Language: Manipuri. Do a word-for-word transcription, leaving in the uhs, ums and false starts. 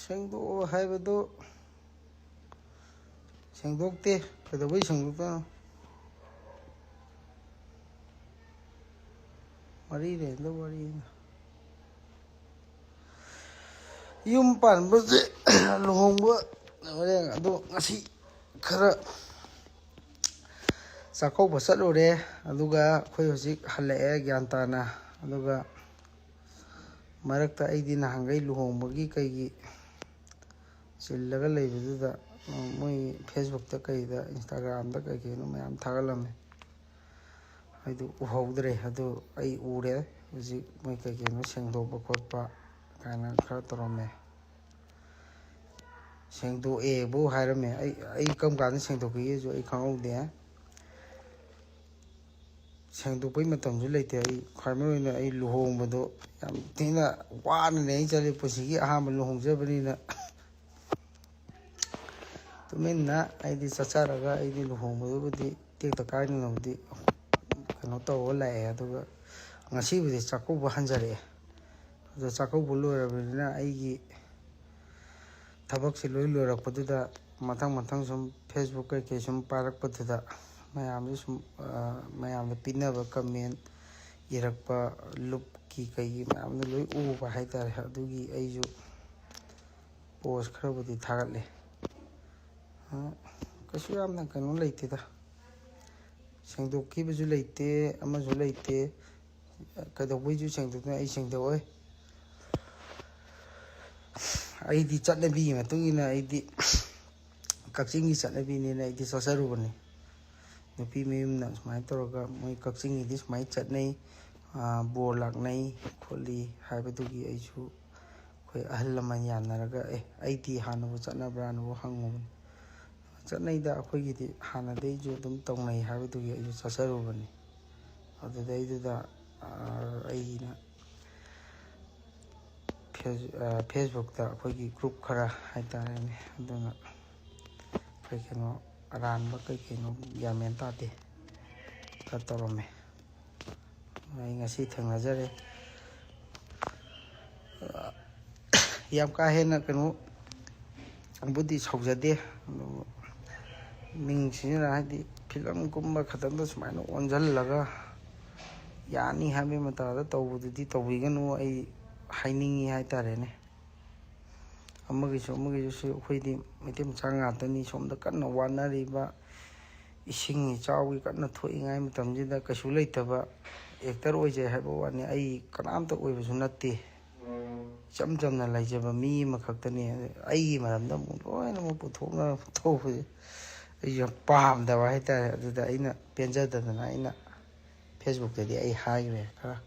ꯁꯦꯡꯗꯣꯛꯑꯣ ꯍꯥꯏꯕꯗꯨ ꯁꯦꯡꯗꯣꯛꯇꯦ꯫ ꯀꯩꯗꯧꯕꯩ ꯁꯦꯡꯗꯣꯛꯇꯣꯏꯅꯣ? ꯃꯔꯤ ꯂꯩꯅꯗꯕ ꯋꯥꯔꯤꯅꯤ꯫ ꯌꯨꯝ ꯄꯥꯟꯕꯁꯦ, ꯂꯨꯍꯣꯡꯕ ꯍꯣꯔꯦꯟ ꯑꯗꯣ ꯉꯁꯤ ꯈꯔ ꯆꯥꯛꯀꯧꯕ ꯆꯠꯂꯨꯔꯦ꯫ ꯑꯗꯨꯒ ꯑꯩꯈꯣꯏ ꯍꯧꯖꯤꯛ ꯍꯜꯂꯛꯑꯦ ꯒ꯭ꯌꯥꯟ ꯇꯥꯅ꯫ ꯑꯗꯨꯒ ꯃꯔꯛꯇ ꯑꯩꯗꯤ ꯅꯍꯥꯟꯈꯩ ꯂꯨꯍꯣꯡꯕꯒꯤ ꯀꯩꯒꯤ ꯆꯤꯜꯂꯒ ꯂꯩꯕꯗꯨꯗ, ꯃꯣꯏ ꯐꯦꯁꯕꯨꯛꯇ ꯀꯩꯗ, ꯏꯟꯁꯇꯥꯒ꯭ꯔꯥꯝꯗ ꯀꯩ ꯀꯩꯅꯣ ꯃꯌꯥꯝ ꯊꯥꯒꯠꯂꯝꯃꯦ꯫ ꯑꯩꯗꯨ ꯎꯍꯧꯗ꯭ꯔꯦ꯫ ꯑꯗꯨ ꯑꯩ ꯎꯔꯦ꯫ ꯍꯧꯖꯤꯛ ꯃꯣꯏ ꯀꯩ ꯀꯩꯅꯣ ꯁꯦꯡꯗꯣꯛꯄ ꯈꯣꯠꯄ ꯀꯥꯏꯅ ꯈꯔ ꯇꯧꯔꯝꯃꯦ꯫ ꯁꯦꯡꯗꯣꯛꯑꯦꯕꯨ ꯍꯥꯏꯔꯝꯃꯦ꯫ ꯑꯩ, ꯑꯩ ꯀꯔꯝ ꯀꯥꯟꯗ ꯁꯦꯡꯗꯣꯛꯈꯤꯒꯦꯁꯨ ꯑꯩ ꯈꯪꯍꯧꯗꯦ꯫ ꯁꯦꯡꯗꯣꯛꯄꯩ ꯃꯇꯝꯁꯨ ꯂꯩꯇꯦ꯫ ꯑꯩ ꯈ꯭ꯋꯥꯏ ꯃꯔꯨ ꯑꯣꯏꯅ ꯑꯩ ꯂꯨꯍꯣꯡꯕꯗꯣ ꯌꯥꯝ ꯊꯤꯅ ꯋꯥꯅꯅꯦ ꯑꯩ ꯆꯠꯂꯤ꯫ ꯄꯨꯟꯁꯤꯒꯤ ꯑꯍꯥꯟꯕ ꯂꯨꯍꯣꯡꯖꯕꯅꯤꯅ꯫ ꯇꯨꯃꯤꯟꯅ ꯑꯩꯗꯤ ꯆꯠꯆꯔꯒ ꯑꯩꯗꯤ ꯂꯨꯍꯣꯡꯕꯗꯨꯕꯨꯗꯤ ꯇꯦꯛꯇ ꯀꯥꯏꯗꯅꯕꯨꯗꯤ ꯀꯩꯅꯣ ꯇꯧꯔꯒ ꯂꯥꯛꯑꯦ꯫ ꯑꯗꯨꯒ ꯉꯁꯤꯕꯨꯗꯤ ꯆꯥꯛꯀꯧꯕ ꯍꯟꯖꯔꯛꯑꯦ꯫ ꯑꯗꯣ ꯆꯥꯛꯀꯧꯕ ꯂꯣꯏꯔꯕꯅꯤꯅ ꯑꯩꯒꯤ ꯊꯕꯛꯁꯦ ꯂꯣꯏ ꯂꯣꯏꯔꯛꯄꯗꯨꯗ ꯃꯊꯪ ꯃꯊꯪ ꯁꯨꯝ ꯐꯦꯁꯕꯨꯛ ꯀꯩꯀꯩ ꯁꯨꯝ ꯄꯥꯏꯔꯛꯄꯗꯨꯗ ꯃꯌꯥꯝꯁꯨ ꯁꯨꯝ, ꯑ, ꯃꯌꯥꯝꯅ ꯄꯤꯅꯕ ꯀꯃꯦꯟ ꯏꯔꯛꯄ, ꯂꯨꯞꯀꯤ ꯀꯩꯒꯤ ꯃꯌꯥꯝꯗꯣ ꯂꯣꯏ ꯎꯕ ꯍꯥꯏꯇꯥꯔꯦ꯫ ꯑꯗꯨꯒꯤ ꯑꯩꯁꯨ ꯄꯣꯁ ꯈꯔꯕꯨꯗꯤ ꯊꯥꯒꯠꯂꯦ꯫ ꯑ, ꯀꯩꯁꯨ ꯌꯥꯝꯅ ꯀꯩꯅꯣ ꯂꯩꯇꯦꯗ꯫ ꯁꯦꯡꯗꯣꯛꯈꯤꯕꯁꯨ ꯂꯩꯇꯦ, ꯑꯃꯁꯨ ꯂꯩꯇꯦ꯫ ꯀꯩꯗꯧꯕꯩꯁꯨ ꯁꯦꯡꯗꯣꯛꯇꯣꯏꯅꯣ? ꯑꯩ ꯁꯦꯡꯗꯣꯛꯑꯣꯏ꯫ ꯑꯩꯗꯤ ꯆꯠꯅꯕꯤꯒꯤ ꯃꯇꯨꯡ ꯏꯟꯅ ꯑꯩꯗꯤ ꯀꯛꯆꯤꯡꯒꯤ ꯆꯠꯅꯕꯤꯅꯤꯅ ꯑꯩꯗꯤ ꯆꯠꯆꯔꯨꯕꯅꯤ꯫ ꯅꯨꯄꯤ ꯃꯌꯨꯝꯅ ꯁꯨꯃꯥꯏꯅ ꯇꯧꯔꯒ ꯃꯣꯏ ꯀꯛꯆꯤꯡꯒꯤꯗꯤ ꯁꯨꯃꯥꯏꯅ ꯆꯠꯅꯩ, ꯑꯥ, ꯕꯣꯔ ꯂꯥꯛꯅꯩ ꯈꯣꯠꯂꯤ ꯍꯥꯏꯕꯗꯨꯒꯤ ꯑꯩꯁꯨ ꯑꯩꯈꯣꯏ ꯑꯍꯜ ꯂꯃꯟ ꯌꯥꯅꯔꯒ, "ꯑꯦ, ꯑꯩꯗꯤ ꯍꯥꯟꯅꯕꯨ ꯆꯠꯅꯕ꯭ꯔꯥꯅꯕꯨ" ꯍꯪꯉꯨꯕꯅꯤ꯫ ꯆꯠꯅꯩꯗ, ꯑꯩꯈꯣꯏꯒꯤꯗꯤ ꯍꯥꯟꯅꯗꯩꯁꯨ ꯑꯗꯨꯝ ꯇꯧꯅꯩ ꯍꯥꯏꯕꯗꯨꯒꯤ ꯑꯩꯁꯨ ꯆꯠꯆꯔꯨꯕꯅꯤ꯫ ꯑꯗꯨꯗꯩꯗꯨꯗ, ꯑꯥ, ꯑꯩꯅ ꯐꯦꯁ-, ꯑꯥ, ꯐꯦꯁꯕꯨꯛꯇ ꯑꯩꯈꯣꯏꯒꯤ ꯒ꯭ꯔꯨꯞ ꯈꯔ ꯍꯥꯏꯇꯥꯔꯦꯅꯦ, ꯑꯗꯨꯅ ꯀꯩ ꯀꯩꯅꯣ ꯑꯔꯥꯟꯕ ꯀꯩ ꯀꯩꯅꯣ ꯒ꯭ꯌꯥꯟ ꯃꯦꯟ ꯇꯥꯗꯦ ꯈꯔ ꯇꯧꯔꯝꯃꯦ꯫ ꯑꯩ ꯉꯁꯤ ꯊꯦꯡꯅꯖꯔꯦ꯫ ꯌꯥꯝ ꯀꯥ ꯍꯦꯟꯅ ꯀꯩꯅꯣ ꯕꯨꯗꯤ ꯁꯧꯖꯗꯦ꯫ ꯑꯗꯨꯕꯨ ꯃꯤꯡ ꯁꯤꯖꯤꯟꯅ, ꯍꯥꯏꯗꯤ ꯐꯤꯂꯝꯒꯨꯝꯕ ꯈꯛꯇꯪꯗ ꯁꯨꯃꯥꯏꯅ ꯑꯣꯟꯁꯤꯜꯂꯒ ꯌꯥꯅꯤ ꯍꯥꯏꯕꯒꯤ ꯃꯇꯥꯗ ꯇꯧꯕꯗꯨꯗꯤ ꯇꯧꯕꯤꯒꯅꯨ, ꯑꯩ ꯍꯥꯏꯅꯤꯡꯉꯤ ꯍꯥꯏꯇꯥꯔꯦꯅꯦ꯫ ꯑꯃꯒꯤꯁꯨ ꯑꯃꯒꯤꯁꯨ ꯑꯩꯈꯣꯏꯗꯤ ꯃꯩꯇꯩ ꯃꯆꯥ ꯉꯥꯛꯇꯅꯤ, ꯁꯣꯝꯗ ꯀꯟꯅ ꯋꯥꯅꯔꯤꯕ, ꯏꯁꯤꯡ ꯏꯆꯥꯎꯒꯤ ꯀꯟꯅ ꯊꯣꯛꯏꯉꯥꯏ ꯃꯇꯝꯁꯤꯗ ꯀꯩꯁꯨ ꯂꯩꯇꯕ ꯑꯦꯛꯇꯔ ꯑꯣꯏꯖꯩ ꯍꯥꯏꯕ ꯋꯥꯅꯤ, ꯑꯩ ꯀꯅꯥꯝꯇ ꯑꯣꯏꯕꯁꯨ ꯅꯠꯇꯦ꯫ ꯏꯆꯝ ꯆꯝꯅ ꯂꯩꯖꯕ ꯃꯤ ꯑꯃꯈꯛꯇꯅꯤ꯫ ꯑꯩꯒꯤ ꯃꯔꯝꯗ ꯑꯃꯨꯛ ꯂꯣꯏꯅꯃꯛ ꯄꯨꯊꯣꯛꯅꯔ ꯊꯣꯛꯄꯁꯦ ꯑꯩꯁꯨ ꯌꯥꯝ ꯄꯥꯝꯗꯕ ꯍꯥꯏꯇꯥꯔꯦ꯫ ꯑꯗꯨꯗ ꯑꯩꯅ ꯄꯦꯟꯖꯗꯗꯅ ꯑꯩꯅ ꯐꯦꯁꯕꯨꯛꯇꯗꯤ ꯑꯩ ꯍꯥꯏꯈ꯭ꯔꯦ ꯈꯔ꯫